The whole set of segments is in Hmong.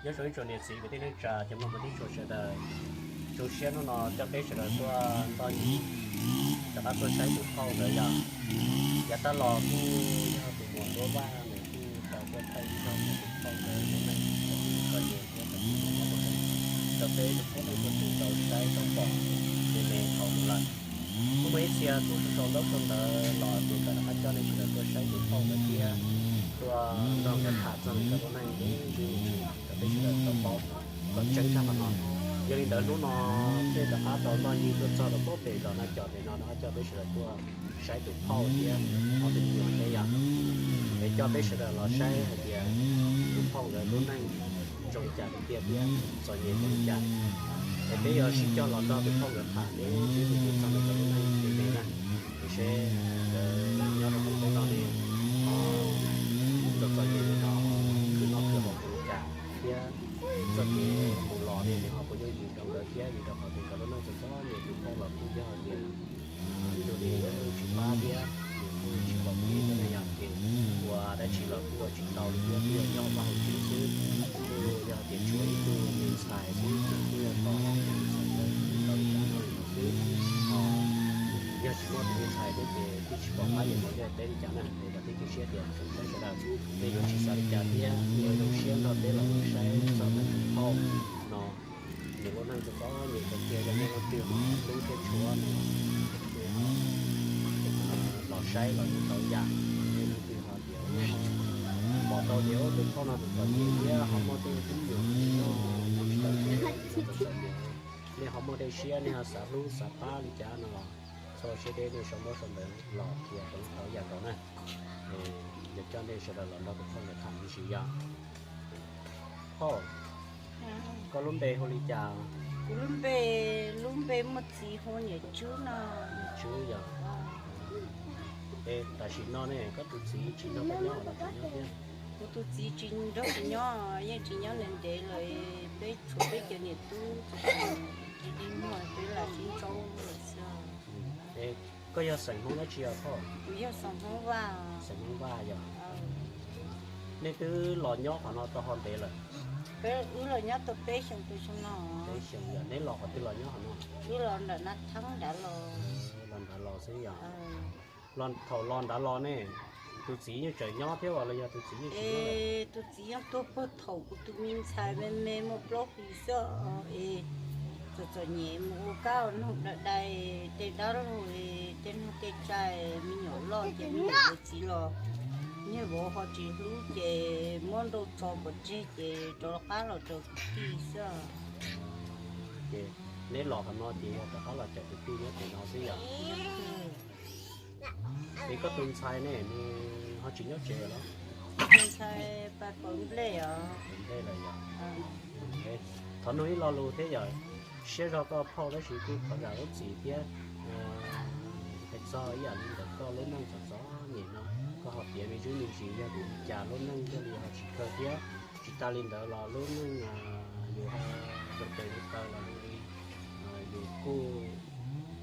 Nyob zoo ib tsoom niam txiv kwv tij neej tsa cov mloog kwv tij tshua sawv daws, zoo siab hnub no coj peb sawv daws tuaj ntoj nyuj rov qab tuaj saib tus phauj ntawd yog. Yav tag los kuj yog tus muam Duab Vaj nws kuj tau tuaj thaij ib zog tus phauj ntawd lub neej txom nyem thiab txom nyem muaj muaj hauj lwm rau peb tus phauj leej txhua tus tau saib tau pom me me thaum ub lawm. Kuj muaj ib txhia tub sau ntaub sau ntawv los ces kom rov qab coj nej sawv daws tuaj saib tus phauj ntawd thiab tuaj nrog nkawd tham txog nkawd lub neej deb ntsis kom peb sawv daws tau paub txog tseeb tshaj qhov no. Yog li ntawd hnub no peb rov qab tau ntoj nyuj tuaj txog rau pem zos Naj Cos pem no rov qab coj peb sawv daws tuaj saib tus phauj thiab ob tug me nyuam thiab yog. Es coj peb sawv daws los saib hais tias tus phauj nkawd lub neej zoo li cas tiag tiag thiab txom nyem zoo li cas. Es peb yuav sib coj los nrog tus phauj nkawd tham deb ntsis txog nkawd lub neej me me na. Tiam sis nkawd nyob rau hauv peb no ne, ho txom txom nyem li no, khwv noj khwv haus zoo li cas thiab txoj kev mus los ne nws ho puas yooj yim rau nkawd thiab, vim rau qhov tias nkawd lub neej txom txom nyem tus phauj los kuj yog tias ib tug neeg tsis pab thiab nws kuj tsis pom kev thiab na yog ces ua dab tsi los kuj ua tsis tau li thiab, kuj yog nyob vaj hauv tsev xwb. Kuj yog tias tshuav ib tug me ntxhais xwb ces kuj yog tos tus me ntxhais ntawd tau li cas noj li ntawd xwb. Ho yog tsis muaj tus me ntxhais thiab ces twb tsis pom qab yuav mus ntiaj teb li cas na. Es kom peb cia siab tias tsoom saib sawv daws nej yuav tsis xav li cas thiab nej yuav zoo siab nrog peb los saib txog tus phauj no. Nws lub neej txom txom nyem kawg kiag, yog nej leej twg ho hlub thiab tshuav nws los saib los yeej tau yam. Nej leej twg ho tias pom tau tias tus phauj no txom txom nyem thiab ho muaj tej tub nyuam tsis tau, nej ho muaj dej siab nej ho xav hlub xav pab li cas no los txhob siab deb, nej sau ntaub sau ntawv los qhia rau tau yam nkaus na. Yuav coj nej sawv daws los nrog tus phauj ntawd tham me ntsis yom. Phauj, koj lub npe hu li cas? Kuv lub npe, lub npe muaj txiv hu Niam Tswb no. Niam Tswb yog. Es tam sim no ne koj tus txiv tsis nrog koj nyob los tseem nyob thiab? Kuv tus txiv tsis nrog kuv nyob, yeej tsis nyob ntev ntev lawm, peb tshuav peb cov niam tub tsis muaj peb lam sib ntsaub lawm xwb. Es koj yog xeem Hmoob dab tsi os phauj? Kuv yog xeem Hmoob Vaj. Xeem Hmoob Vaj yog. Nej twb los nyob qhov no tau ho ntev lawm? Peb, wb los nyob tau peb xyoos rau xyoo no. Peb xyoos yog. Neb los qhov twg los nyob qhov no? Wb los nram Naj Theeb nrad los. Los nrad los xwb yog. Los thaum los nrad los ne, tus txiv yeej tseem nyob thiab los yog tus txiv yeej tsis nyob lawm? Es tus txiv yeej tuag puag thaum kuv tus me ntxhais me me muaj plaub hlis xwb es txom txom nyem mus ua kab ua noog dai dai, tej dab laug tej noog tej tsaig me nyuam loj ces me nyuam yuav txiv los niag vauv ho tsis hlub ces muab nrauj tso pov tseg ces rov qab los raws kwv tij xwb. Ces neb los qhov no ces yog rov qab los raws kwv tij nyob pem no xwb yog? Es koj tus ntxhais ne, nws ho tsis nyob tsev los? Tus ntxhais pas pawv nplej os. Pawv nplej lawm yog. Thov nug ib lo lus thiab yog, siab zog koj phauj tab sis kuj thov zam lub txim thiab. Hais txog ib yam li ntawm koj lub neej txom txom nyem no, koj ho piav me ntsis me ntsis yog vim li cas lub neej thiaj li ho tsis kawg thiab? Tsis tas li ntawd los lub neej yus ho tes taw los li yus kuj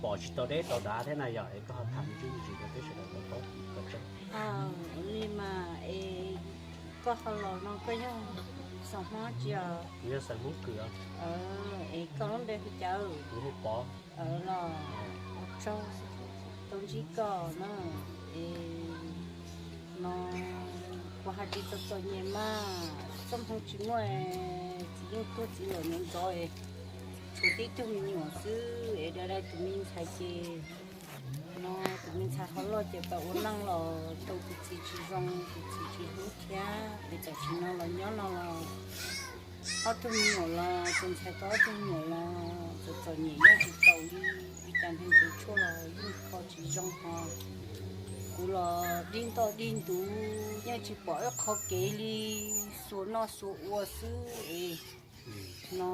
pom tsis tau deb tau dav thiab na yog, es koj ho tham me ntsis me ntsis rau peb sawv daws tau paub kom tseeb. Li mas es koj ho los no koj yog xeem Hmoob tsi os? Kuv yog xeem Hmoob Kws. Es koj lub npe hu cas? Kuv hu Pov. Los ua tsaug tau ntsib koj na. Es no kuv hais tias txom txom nyem mas txoj hmoo tsis muaj, txiv yeej tuag txiv lawm ntxov ntxov es tshuav tib tug me nyuam xwb es dai dai tus me ntxhais ces no tus me ntxhais ho loj ces tau ua neej los tau tus txiv tsis zoo, tus txiv tsis hlub thiab es tam sim no los nyob no los ob tug me nyuam los tus ntxhais tau ob tug me nyuam los txom txom nyem yeej tsis tau li, ua cas nrhiav nrhiav tshuaj los yeej kho tsis zoo ho. Kuv los dig ntoj dig ntuv yeej tsis pom ib qho kev li, xuas noj xuas ua xwb es no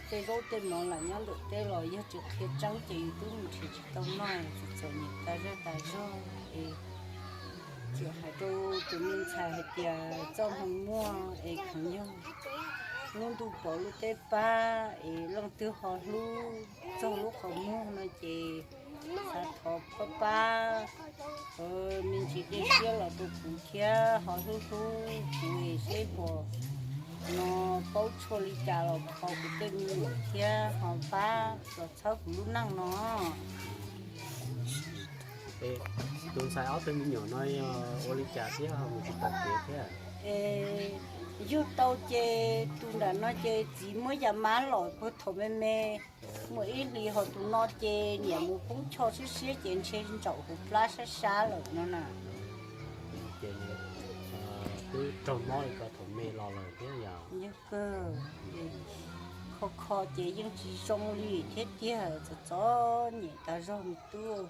tej zaub tej mov lam nyob ntawm teb los yog tsis qhia tseeb ces yus twb mus nrhiav tsis tau noj, txom txom nyem tas zog tas zog es tsuas hais rau tus me ntxhais hais tias txoj hmoo muaj es kheev yog lub ntuj pom lub teb pab es leej twg ho hlub txog lub qhov muag no ces xav thov pab pab me ntsis dej siab los rau kuv thiab ho hlub hlub kuv es seb puas no paub tshuaj li cas los kho kuv tej me nyuam thiab ho pab los txhawb kuv lub neej no. Es tus ntxhais ob tug me nyuam no yog ua li cas thiab ho mus tsis tau kev thiab? Es yug tau ces tus nram no ces txiv muab yas mab los puag thaum me me, muaj ib hlis, ho tus no ces niam mus poob choj siab siab ces ntshe ntsaum hauv plab sab sab lawm no na. Ces twb raug mob li ko thaum me los lawm thiab yog? Yog kawg, kho kho ces yeej tsis zoo li thiab tiag, txom txom nyem tas zog me tub.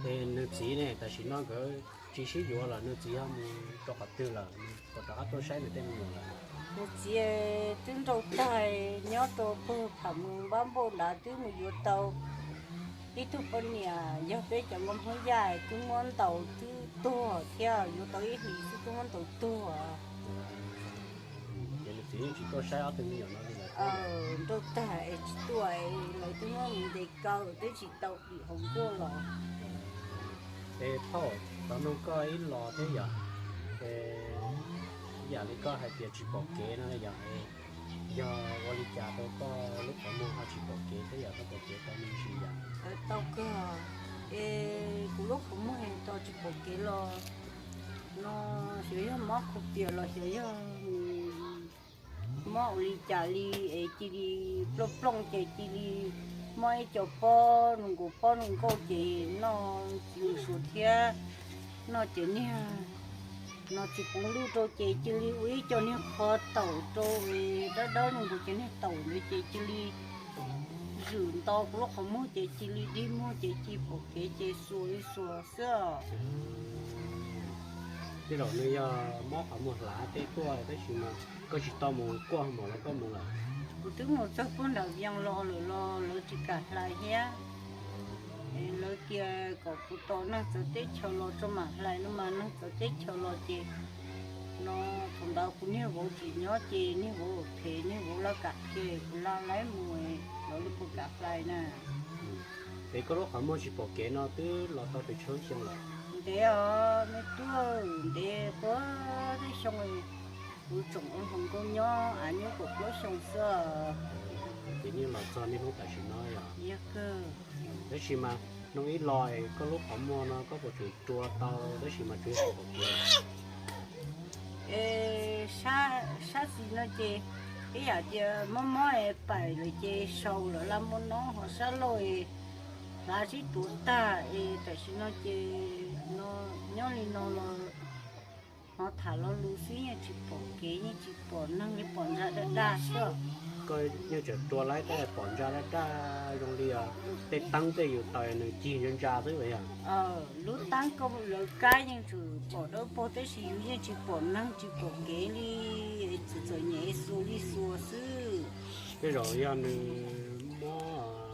Es nws txiv ne, tam sim no nkawd tsis sib yuav lawm, nws txiv ho mus rau qhov twg lawm, puas rov qab tuaj saib nws tej me nyuam lawm? Nws txiv twb nrauj tag, nyob rau puag tham mus npab npauj nrad twb mus yuav tau ib tug poj niam, yog peb cov nkauj Hmoob Yaj twb muab ntaus twb tuag thiab, yuav tau ib hlis xwb twb muab ntaus tuag. Ces nws txiv yeej tsis tuaj saib ob tug me nyuam no li lawm? Nrauj tag es tsis tuaj, lawv twb muab mus ntes kaw twb tsis tau dim hauv nkuaj los. Es phauj, tau nug koj ib los thiab yog, yam li koj hais tias tsis pom kev no yog, yog ua li cas rau koj lub qhov muag ho tsis pom kev thiab yog, koj pom kev tau me ntsis yam? Tau kawg, es kuv lub qhov muag tau tsis pom kev los no xyov yog mob khaub pias los xyov yog mob ua li cas li es cia li plooj plooj ces cia li mob ib co pob nkaus pob nkaus ces noj tsis suav thiab, noj ces niag no tsis puv luj rau ces cia li ua ib co niag qho taum rau, dawb dawb nkaus cov niag taum ntawd ces cia li zwm nto kuv lub qhov muag ces cia li dig muag ces cia li pom kev ces xuas li xuas xwb. Tej zaum nws yog mob qhov muag hlav tej tuaj tab sis mas koj tsis tau mus kuaj hmo los koj mus lawm? Kuv twb mus txog puag nram Vias los lawm los lawv tsis kam hlais thiab. Lawv tias kom kuv tos neeg txawv teb chaws los tso mam hlais no mas neeg txawv teb chaws los ces no thaum ntawd kuv niag vauv tsis nyob ces niag vauv phem niag vauv lawv kam qhia kuv laj laib mus, lawv li puas kam hlais na. Es koj lub qhov muag tsis pom kev no twb los tau pes tsawg xyoo lawm? Ntev os me tub, ntev puag teb xyoo, kuv tseem ua hluas nkauj nyob av nyob kaum plaub xyoo xwb. Ces yeej los txog niaj hnub tam sim no yog? Yog kawg. Tab sis mas hnub ib los es koj lub qhov muag no koj puas tseem rua tau tab sis mas tsuas yog tsis pom kev? Es sab xis no ces ib yam tias mob mob es paim lawm ces sau lawm laj muaj no ho sab laug es hlav sib tuav tag es tam sim no ces no nyob li no los hnov tham lo lus xwb yeej tsis pom kev yeej tsis pom neeg li pom ntsa daj daj xwb. Koj yeej tseem rua laib tab pom ntsa daj daj zoo li tej teeb tej yus taws nws cig ntsa ntsa xwb yog? Lub teeb koj lawv kab yeej tseem pom dawb paug tab sis yus yeej tsis pom neeg tsis pom kev li, txom txom nyem xuas li xuas xwb. Tej zaum yog nws mob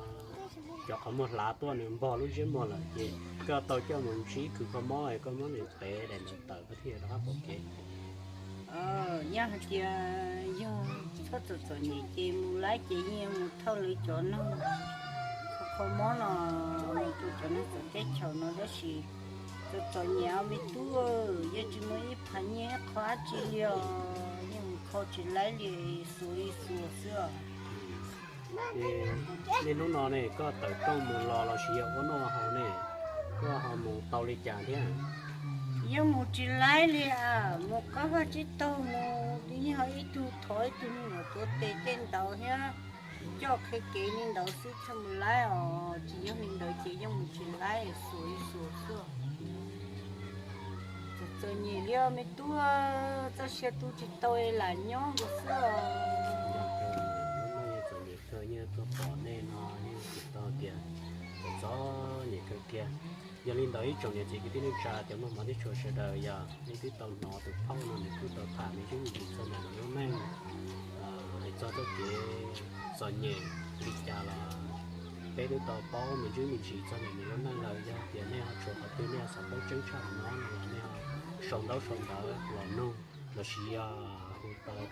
cov qhov muag hlav tuaj nws npog lub ntsiab muag lawm ces koj tau coj mus ntsib kws kho mob es koj muab nws tev daim ntawv tawm koj thiaj rov qab pom kev. Yog hais tias yog txhob txom txom nyem ces mus laib ces yeej mus thauj lawv cov neeg kho mob no, mus rau cov neeg txawv teb chaws no tab sis txom txom nyem me tub, yeej tsis muaj ib phav nyiaj ib qho dab tsi li os, yeej mus kho tsis laib li, xuas li xuas xwb os. Niaj hnub no ne koj tawm rooj mus los los sis yog ua noj haus ne, koj ho mus tau li cas thiab? Yeej mus tsis laib li, mus qab vaj tsib taug mus, yeej ho ib tug thov ib tug me nyuam tuav tes tej ntawd thiab, coj qhia kev li ntawd xwb txhob mus laib os, tsis yog li ntawd ces yeej mus tsis laib, xuas li xuas xwb. Txom txom nyem li me tub, txoj sia tu tsis tau lam nyob nkaus xwb os. Txom nyem kawg, yeej tuaj pom nej no yeej tsis tau tias txom txom nyem kawg kiag. Yog li ntawd ib tsoom niam txiv kwv tij neej tsa cov mloog mov tib tshua sawv daws, yog nej twb tau hnov tus phauj no nws kuj tau tham me ntsis me ntsis txog ntawm nws lub neej, hais txog txoj kev txom nyem li cas los peb twb tau paub me ntsis me ntsis txog ntawm nws lub neej lawm. Yog tias nej ho tshuav qhov twg nej ho xav paub tseeb tshaj qhov no no los nej ho sau ntaub sau ntawv los nug, los sis yog hu tau rau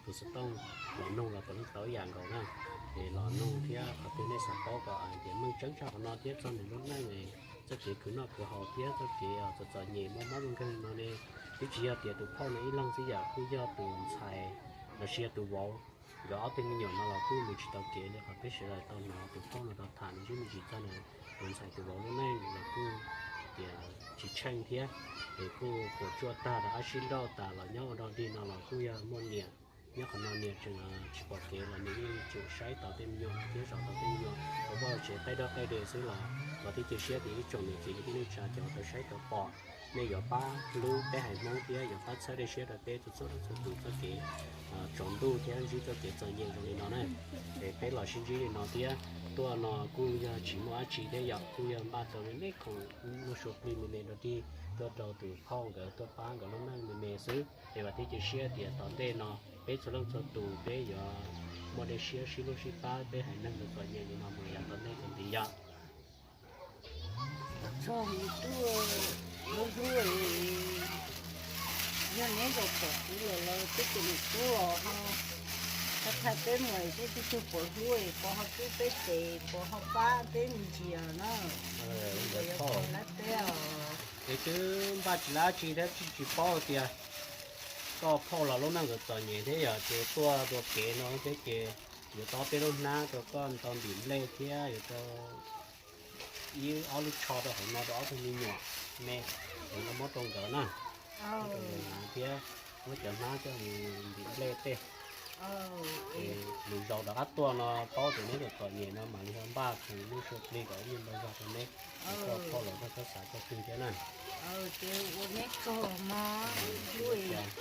tus xov tooj los nug los puav leej tau ib yam nkaus na. Es los nug thiab qhov twg nej xav paub kom hais tias meej tseeb tshaj qhov no thiab txog nws lub neej, txoj kev khwv noj khwv haus thiab txoj kev txom txom nyem mob mob nkeeg no ne, Twb tsis yog tias tus phauj no ib leeg xwb yom, kuj yog tus ntxhais los sis yog tus vauv, nkawd ob tug me nyuam no los kuj mus tsis tau kev li qhov peb sawv daws tau hnov tus phauj no rau tham me ntsis me ntsis txog tus ntxhais tus vauv lub neej los kuj tias tsis tsheej thiab, es kuj puas tsuaj tag rov qab sib nrauj tas los nyob ua dog dig no los kuj yog muaj niam nyob qhov no niam tseem tsis pom kev los nws yeej tseem saib tau tej me nyuam thiab zov tau tej me nyuam ua vaj tsev qaij dog qaij de xwb los, los thiab cia siab tias ib tsoom niam txiv kwv tij neej tsa cov tau saib tau pom, nej yuav pab hlub peb haiv Hmoob thiab yuav pab txhawb dej siab rau peb txhua txhua txhua tus txoj kev tsaus ntuj thiab ntsib txoj kev txom nyem zoo li no na. Es peb los sib ntsib li no thiab, tuaj no kuj yog tsis muaj dab tsi thiab yom, kuj yog npaj tau me me khoom nuj sua plig me me dog dig tuaj rau tus phauj nkawd tuaj pab nkawd lub neej me me xwb. Es vam thiab cia siab tias tom ntej no peb txhua leej txhua tus peb yuav muaj dej siab sib hlub sib pab peb haiv neeg txom nyem li no mus yav tom ntej txuas ntxiv yom. Txog tus tub hlub hlub, yog neb zaum pom kuv lawm los peb tus me tub os ho thaij peb mus, peb tug tug puas hlub, puas ho pub peb tes, puas ho pab peb me ntsis na. Ntawd yog phauj lab teb os. Es twb npaj tsis lab tsi thiab tsis tsis paub tias koj phauj los lub neej nkawd txom nyem thiab yog ces tuaj dua kev no thiab ces yuav tau peb lub hnab rau koj tau ntim nplej thiab yuav tau ib ob lub tsho rau hauv no rau ob tug me nyuam me, es no muab rau nkawd na. Muab rau nkawd hnav thiab muab cov hnab coj mus ntim nplej tej. Es lwm zaus rov qab tuaj no paub tias neb txom txom nyem no mam li ho npaj khoom nuj sua plig kom ib nyuag npau zog rau neb, koj phauj los koj txhob xav txog twg thiab na. Ces ua neb tsaug mog, hlub,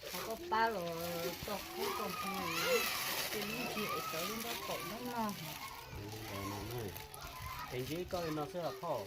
thov koj pab los txog kub txog hmo, ces lub nrig es cov lub nraub qaum noj noj. Es ntsib koj li no xwb los phauj.